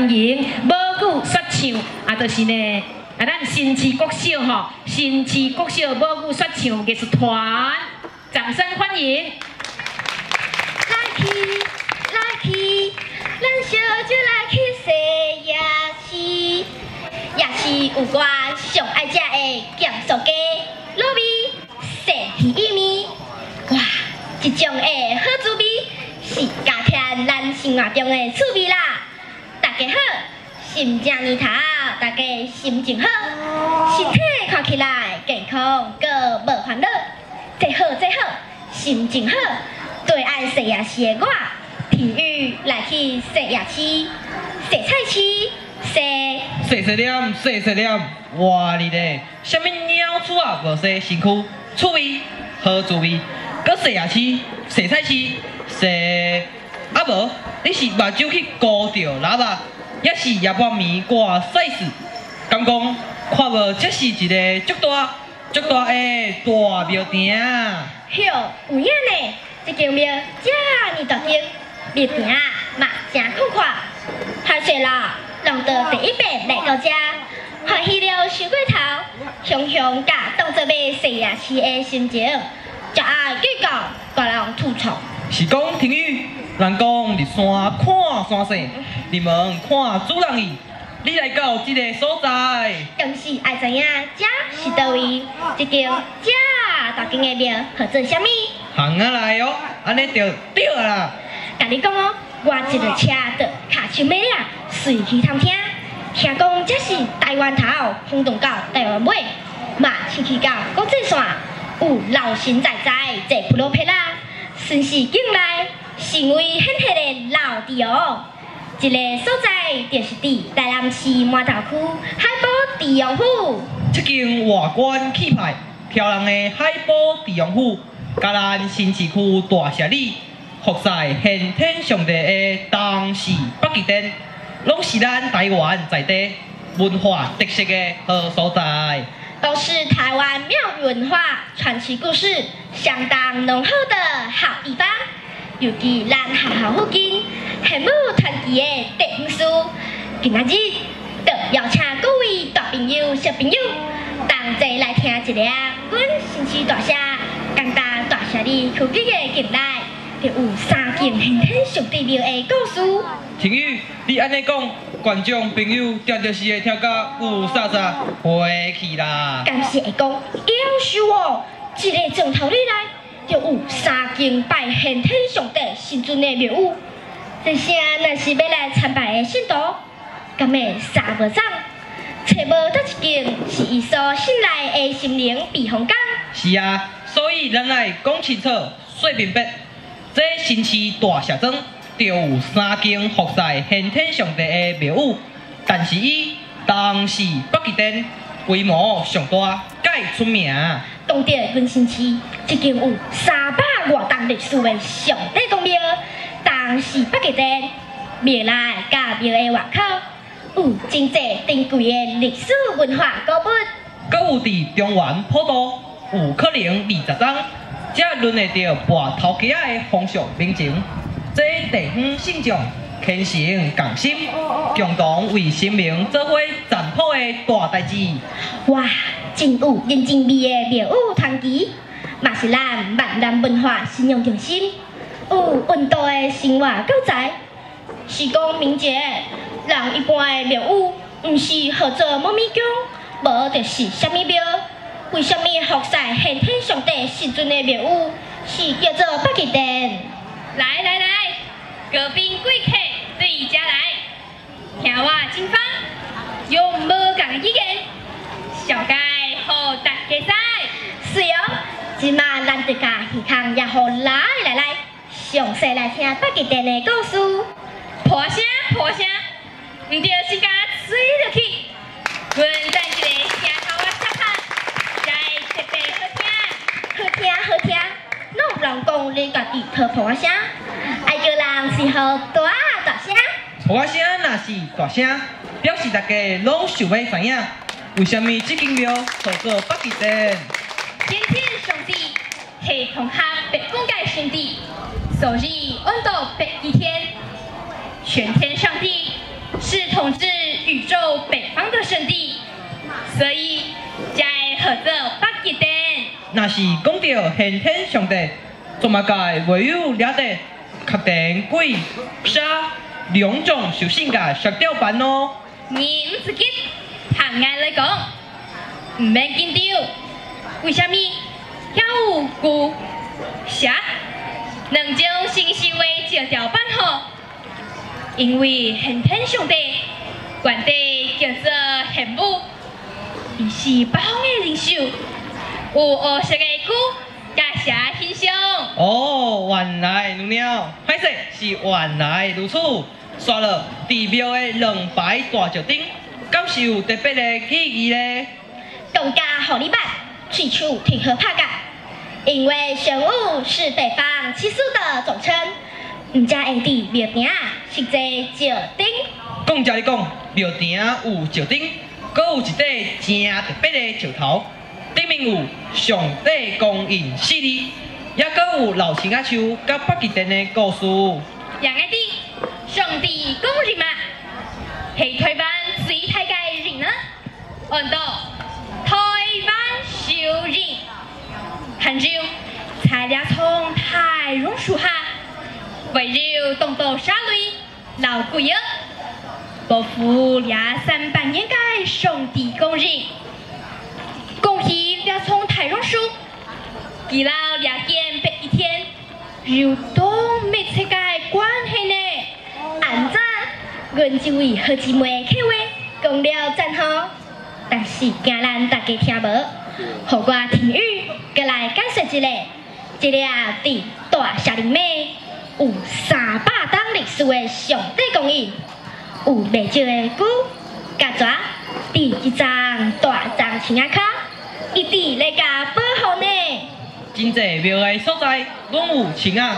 迎母語說唱，啊，就是呢，啊，咱新市國小吼，新市國小母語說唱藝術團，掌聲歡迎！來去來去，咱小酒來去踅夜市，夜市有我上愛食的鹹酥雞、滷味、細魚意麵，哇，這種的好滋味是加添咱生活中的趣味啦！大家好，新正年頭，大家心情好，身體看起來健康，閣無煩惱，這好這好，心情好。最愛踅夜市的我，天宇來去踅夜市、踅菜市、踅細細念，細細念，哇哩咧，啥物鳥鼠仔無洗身軀，趣味好滋味，閣踅夜市、踅菜市、踅啊無，你是目睭去糊著喇叭，抑是夜半暝掛賽事？敢講看無？這是一个足大、足大的大廟埕。喲，有影呢！這間廟遮爾大間，廟埕嘛誠寬闊。歹勢啦，人著第一遍來到遮，歡喜了傷過頭，雄雄共當做欲踅夜市的心情，才愛計較共人吐槽。是講天宇，人講入山看山勢，入門看主人意。你來到這个所在，總是愛知影這是佗位，這間遮大間的廟號做啥物？行仔來哦，按呢就對啦。共你講哦，我一落車就跤手尾仔，隨去探聽，聽講這是台灣頭，風動到台灣尾，嘛清去到國際線，有老神在在坐普羅皮拉，順勢境內成為顯赫的老弟哦。這个所在就是佇台南市饅頭區海寶鎮王府。這間外觀氣派、挑人的海寶鎮王府，佮咱新市區大社里服侍玄天上帝的東勢北極殿，攏是咱台灣在地文化特色的好所在。都是台灣廟宇文化傳奇故事相當濃厚的好地方。尤其咱學校附近玄武傳奇的地方書，今仔日就邀請各位大朋友、小朋友同齊來聽一下阮新市大社、江大大社里區域的境內，就有三間玄天上帝廟的故事。天宇，你按呢講，觀眾朋友定著是會聽甲霧煞煞回去啦。敢是會講夭壽哦，一个鐘頭裡內就有三間拜玄天上帝神尊的廟宇，這聲若是欲來參拜的信徒，敢會三無總，揣無佗一間是伊所信賴的心靈避風港。是啊，所以咱愛講清楚、說明白，這新市大社莊就有三間服侍玄天上帝的廟宇，但是以東勢北極殿規模上大，蓋出名。講著阮新市，這間有300外冬歷史的上帝公廟，東勢北極殿廟內佮廟的外口有真濟珍貴的歷史文化古物。閣有佇中原普渡，有可能20冬，才輪會著跋頭家仔的風俗民情。這地方信眾虔誠共心，共同為神明做伙贊普的大代誌。哇，真有人情味的廟宇傳奇，嘛是咱閩南文化信仰中心，有溫度的生活教材。是講明捷，人一般的廟宇，毋是號做某物宮，無就是啥物廟。為啥物服侍玄天上帝神尊的廟宇是叫做北極殿？來來來，各賓貴客對遮來，聽我前方用無仝的語言，紹介予大家知。是哦，這馬咱就共耳孔也予來來來，詳細來聽北極殿的故事。破聲破聲，毋著是共媠落去。阮等一个聲頭仔插拍，才會特別好聽。好聽好聽，攏有人講你家己討破仔聲，愛叫人是予大大聲。破仔聲若是大聲，表示大家攏想欲知影，為啥物這間廟號做北極殿？玄天上帝係同行白公界上帝，所以阮到北極天。玄天上帝是統治宇宙北方的聖地，所以才會號做北極殿。若是講著玄天上帝，全馬界唯有掠得確定鬼殺兩種屬性的色調版哦。你毋自己行愛來講，毋免緊張。為啥物遐有龜蛇兩種神獸的石雕版吼？因為玄天上帝原底叫做玄武，伊是北方的靈獸，有烏色的龜佮蛇形象。哦，原來如了，歹勢是原來如此。煞落佇廟的兩排大石頂，敢是有特別的意義咧？講甲予你捌，喙鬚挺好拍甲，因為玄武是北方七宿的總稱，毋才會佇廟埕設這石燈。講這裡講，廟埕有石燈，閣有一塊誠特別的石頭，頂面有上帝公印四字，也閣有老青仔樹佮北極殿的故事。楊愛弟，上帝公認嘛，係台灣最大的人呢？按到台灣獸人，漢州材料從大榕樹下，圍繞東島沙雷老鬼仔，保護兩300年的上帝公認。恭喜掠從大榕樹，記錄兩件白一天，有多密切的關係呢？按怎？阮這位好姊妹客話講了讚好，但是驚咱大家聽無，予我聽雨閣來解釋一下。這粒佇大社林尾有300冬歷史的上帝公印，有袂少的龜佮蛇佇這叢大樟樹仔跤，一直咧共保護呢。真濟廟的所在攏有樹仔，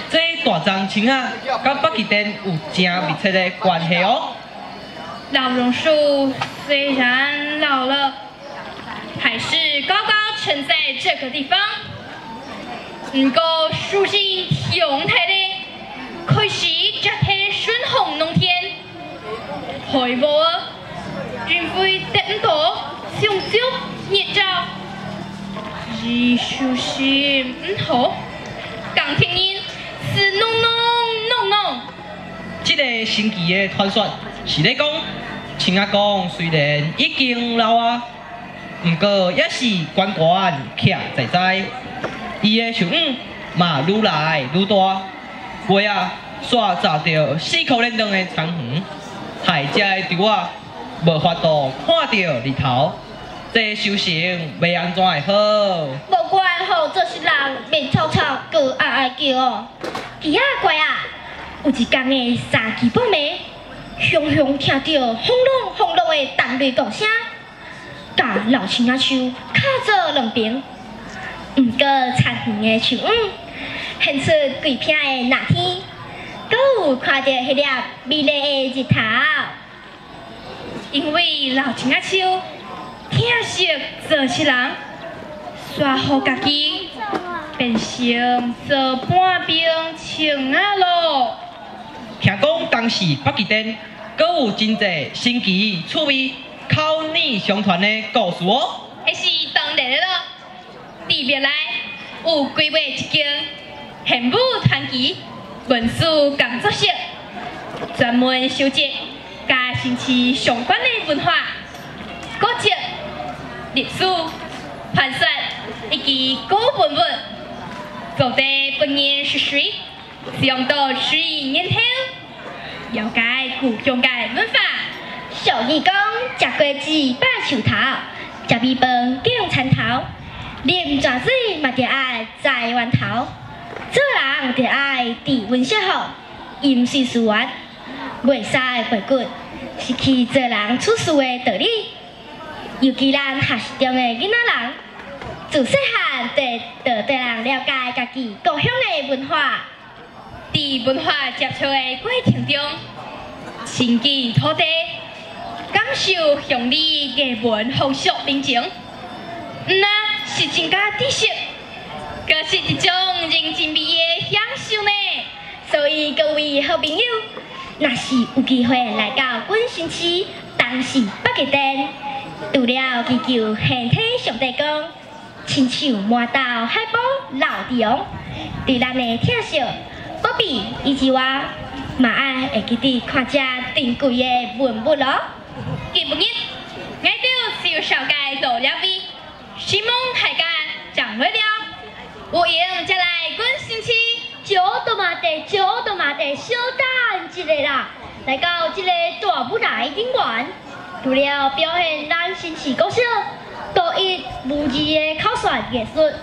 這大樟樹仔佮北極殿有誠密切的關係哦。老榕樹雖然老了，還是高高撐在這個地方。毋過樹心雄大的，開始集體順風農田，海無認為得唔到充足日照，而樹心唔好，講聽音是濃濃濃濃。這個神奇的傳說是咧講，樹仔公雖然已經老啊，毋過也是懸懸徛在在，伊的樹影嘛愈來愈大，尾仔煞砸著四箍連長的田園，害遮的稻仔無法度看著日頭，這收成欲按怎會好？無怪乎這世人面臭臭、閣哀哀叫哦。奇仔怪啊！有一工的三更半暝，雄雄聽著轟隆轟隆的動雷鼓聲，共老樹仔樹敲做兩爿。毋過田園的樹影現出規片的藍天，閣有看著彼粒美麗的日頭。因為老樹仔樹疼惜做事人，煞予家己變成做半邊樹仔囉。聽講當時北極殿閣有真濟神奇趣味、口耳相傳的故事哦。彼是當然的囉。佇廟內有規劃一間玄武傳奇文史工作室，專門收集佮新市相關的文化、古蹟、歷史、傳說以及古文物。做地不認是誰，上到10年後，了解故鄉的文化。俗語講，食果子拜樹頭，食米飯敬田頭，啉泉水嘛著愛栽源頭。做人著愛治溫惜福，飲水思源，袂使背骨，失去做人處事的道理。尤其咱學習中的囡仔人，自細漢就就予人了解家己故鄉的文化。佇文化接觸的過程中，親近土地，感受鄉里藝文風俗民情，毋但是增加知識，閣是一種人情味的享受呢。所以各位好朋友，若若是有機會來到阮新市東勢北個店，除了祈求玄天上帝公，親像饃頭海寶老弟王，對咱的疼惜保庇以之外，嘛愛會記得看這珍貴的文物囉。今晡日，𠊎兜小小街到了位，西門海間講來了，有閒才來阮新市。少都嘛得，少都嘛得，小等一下啦！來到這個大舞台頂懸，除了表現咱新市國小獨一無二的口說藝術，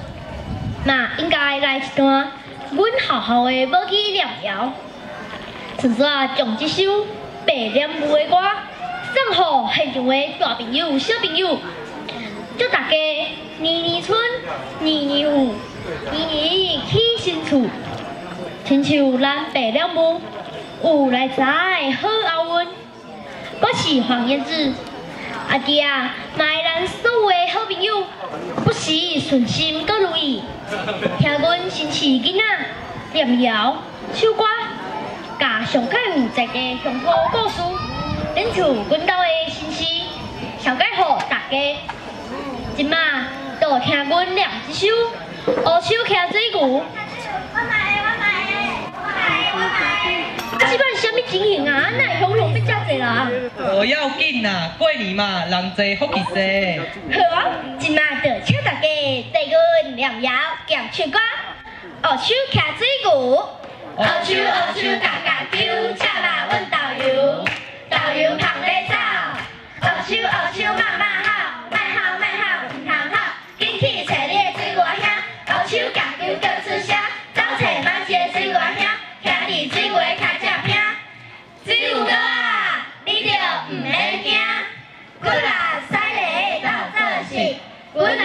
嘛應該來一段阮學校的母語念謠。順續將這首白臉舞的歌送予現場的大朋友、小朋友，祝大家年年春，年年有，年年起新厝。親像咱白臉舞有來財好後運。我是黃彥志，阿弟啊，嘛會咱所有的好朋友，不時順心閣如意，聽阮新市囡仔念謠、唱歌，共上蓋有在地鄉土故事，親像阮兜的新市，紹介予大家。這馬就聽阮念這首《烏手騎水牛》。啊，這擺是啥物情形啊？哪會雄雄變遮濟人？無要緊啦，過年嘛，人濟福氣濟。好啊，這馬就請大家綴阮念謠兼唱歌，烏手騎水牛，烏手烏手共共丟，車馬阮導遊，導遊捧咧走。烏手烏手媽媽好，莫吼莫吼毋通吼，緊去揣你的水牛兄，烏手共丟叫出聲，走揣馬一个水牛兄，徛佇水牛的跤脊邊。水牛哥啊，你著毋免驚，骨力犀利走做勢，阮來